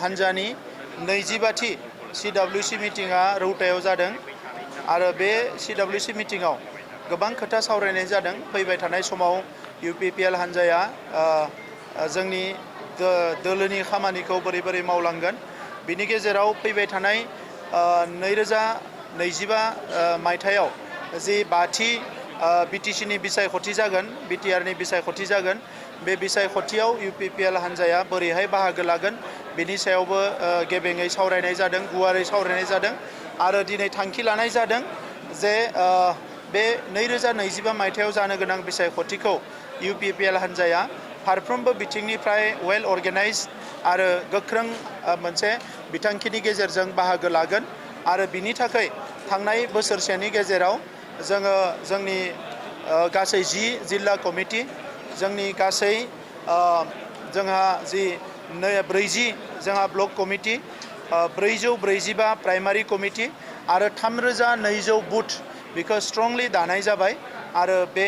हान्जानि 25थि CWC मिटिंआ रौतायाव जादों आरो बे CWC मिटिंआव गोबां खोथा सावरायनाय जादों। फैबाय थानाय समाव UPPL हान्जाया जोंनि दोलोनि खामानिखौ बोरै बोरै मावलांगोन, बिनि गेजेराव फैबाय थानाय 2025 मायथाइयाव जि 5थि BTC नि बिसायख'थि जागोन, BTR नि बिसायख'थि जागोन, बे बिसायख'थियाव UPPL हान्जाया बोरैहाय बाहागो लागोन बिनि सायावबो गेबेङै सावरायनाय जादों, गुवारै सावरायनाय जादों आरो दिनै थांखि लानाय जादों जे बे 2025 मायथाइयाव जानो गोनां बिसायख'थिखौ UPPL हान्जाया फारफ्रोमबो बिथिंनिफ्राय वेल अर्गेनाइज्ड आरो गोख्रों मोनसे बिथांखिनि गेजेरजों बाहागो लागोन आरो बिनि थाखाय थांनाय बोसोरसेनि गेजेराव जोङो जोंनि गासै 10 जिल्ला कमिटि, जोंनि गासै जोंहा जि 40 जोंहा ब्लक कमिटि, 445 प्राइमारि कमिटि आरो 3200 बुथ बेखौ स्ट्रंलि दानाय जाबाय आरो बे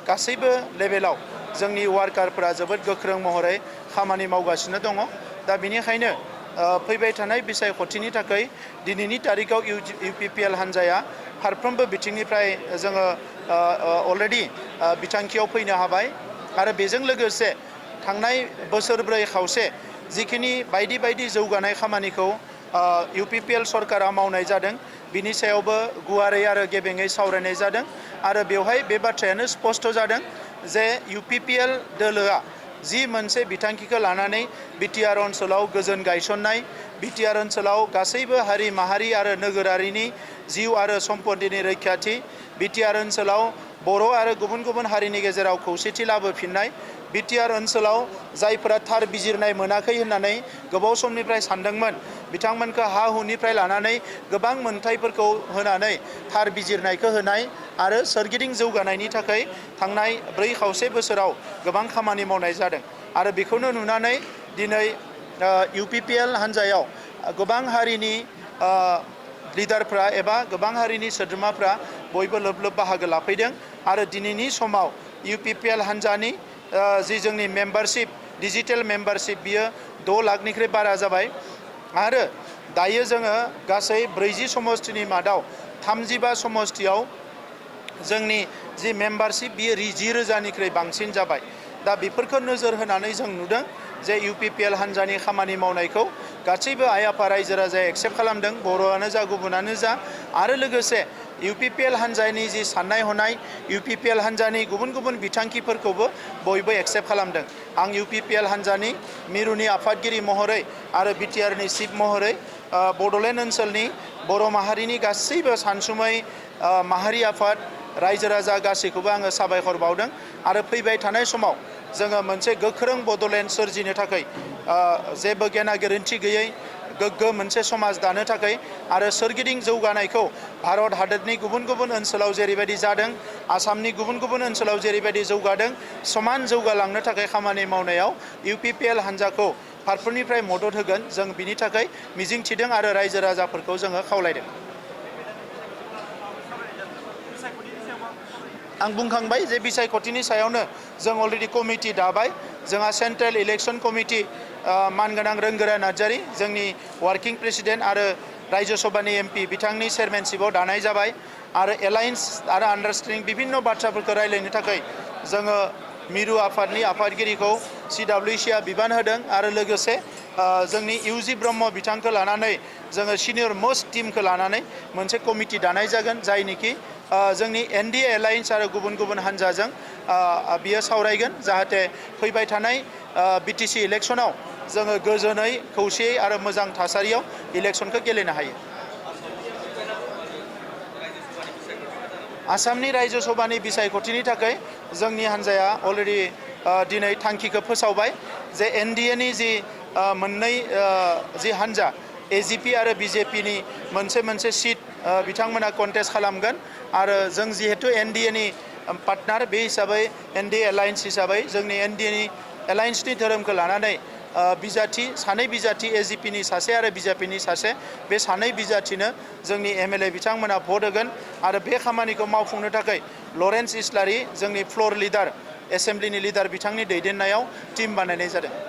गासैबो लेभेलाव जोंनि वार्कारफोरा जोबोद गोख्रों महरै खामानि मावगासिनो दङ। दा बेनिखायनो फैबाय थानाय बिसायख'थिनि थाखाय दिनैनि तारिखाव UPPL हान्जाया फारफ्रोमबो बिथिंनिफ्राय जोङो अलरेडि बिथांखियाव फैनो हाबाय आरो बेजों लोगोसे थांनाय बोसोरब्रै खावसे जिखिनि बायदि बायदि जौगानाय खामानिखौ UPPL सरकारा मावनाय जादों बिनि सायावबो गुवारै आरो गेबेङै सावरायनाय जादों आरो बेवहाय बे बाथ्रायानो स्पष्ट जादों जे UPPL दोलोआ जि मोनसे बिथांखिखौ लानानै BTR ओनसोलाव गोजोन गायसननाय, BTR ओनसोलाव गासैबो हारि माहारि आरो नोगोरारिनि जिउ आरो सम्पतिनि रैखाथि, BTR ओनसोलाव बर' आरो गुबुन गुबुन हारिनि गेजेराव खौसेथि लाबोफिननाय, BTR ओनसोलाव जायफोरा थार बिजिरनाय मोनाखै होननानै गोबाव समनिफ्राय सानदोंमोन बिथांमोनखौ हा हुनिफ्राय लानानै गोबां मोनथायफोरखौ होनानै थार बिजिरनायखौ होनाय आरो सोरगिदिं जौगानायनि थाखाय थांनाय 4 खावसे बोसोराव गोबां खामानि मावनाय जादों आरो बेखौनो नुनानै दिनै UPPL हान्जायाव गोबां हारिनि लिडारफ्रा एबा गोबां हारिनि सोद्रोमाफ्रा बयबो लोब लोब बाहागो लाफैदों आरो दिनैनि समाव UPPL हान्जानि जि जोंनि मेम्बारशिप, डिजिटेल मेम्बारशिप बियो 6 लाखनिख्रुइ बारा जाबाय आरो दायो जोङो गासै 40 समष्टिनि मादाव 35 समष्टियाव जोंनि जि मेम्बारशिप बियो 10,000निख्रुइ बांसिन जाबाय। दा बेफोरखौ नोजोर होनानै जों नुदों जे UPPL हान्जानि खामानि मावनायखौ गासैबो आइ आफा रायजो राजाया एक्सेप्ट खालामदों, बर'आनो जा गुबुनानो जा आरो लोगोसे UPPL हान्जानि जि साननाय हनाय, UPPL हान्जानि गुबुन गुबुन बिथांखिफोरखौबो बयबो एक्सेप्ट खालामदों। आं UPPL हान्जानि मिरुनि आफादगिरि महरै आरो BTRनि चिफ महरै बड'लेण्ड ओनसोलनि बर' माहारिनि गासैबो सानसुमै माहारि आफाद रायजो राजा गासैखौबो आङो साबायखर बावदों आरो फैबाय थानाय समाव जोङो मोनसे गोख्रों बड'लेण्ड सोरजिनो थाखाय जेबो गेना गोरोन्थि गैयै गोग्गो मोनसे समाज दानो थाखाय आरो सोरगिदिं जौगानायखौ भारत हादरनि गुबुन गुबुन ओनसोलाव जेरैबायदि जादों, आसामनि गुबुन गुबुन ओनसोलाव जेरैबायदि जौगादों, समान जौगालांनो थाखाय खामानि मावनायाव UPPL हान्जाखौ फारफ्रोमनिफ्राय मदद होगोन जों बिनि थाखाय मिजिंथिदों आरो रायजो राजाफोरखौ जोङो खावलायदों। आं बुंखांबाय जे बिसायख'थिनि सायावनो जों अलरेडि कमिटि दाबाय। जोंहा सेन्ट्रेल इलेक्शन कमिटि मानगोनां रोंगोरा नार्जारी जोंनि वार्किं प्रेसिडेन्ट आरो रायजो सभानि MP बिथांनि चेयारमेनशिपआव दानाय जाबाय आरो एलायन्स आरो आन्डारस्टेन्डिं बिभिन्न बाथ्राफोरखौ रायज्लायनो थाखाय जोङो मिरु आफादनि आफादगिरिखौ CWCआ बिबान होदों आरो लोगोसे जोंनि UG ब्रह्म बिथांखौ लानानै जोङो सिनियर मोस्ट टीमखौ लानानै मोनसे कमिटि दानाय जागोन जायनिखि जोंनि NDA एलायन्स आरो गुबुन गुबुन हान्जाजों बियो सावरायगोन जाहाथे फैबाय थानाय BTC इलेक्शनाव जोङो गोजोनै खौसेयै आरो मोजां थासारियाव इलेक्शनखौ गेलेनो हायो। आसामनि रायजो सभानि बिसायख'थिनि थाखाय जोंनि हान्जाया अलरेडि दिनै थांखिखौ फोसावबाय जे NDAनि जि मोननै जि हान्जा AGP आरो BJPनि मोनसे सिट बिथांमोना कन्टेस्ट खालामगोन आरो जों जिहेतु NDAनि पार्टनार बे हिसाबै NDA एलायन्स हिसाबै जोंनि NDAनि एलायन्सनि धोरोमखौ लानानै बिजाथि सानै बिजाथि AGPनि सासे आरो BJPनि सासे बे सानै बिजाथिनो जोंनि MLA बिथांमोना भट होगोन आरो बे खामानिखौ मावफुंनो थाखाय लरेन्स इस्लारि जोंनि फ्ल'र लिडार एसेम्ब्लिनि लिडार बिथांनि दैदेननायाव टीम बानायनाय जादों।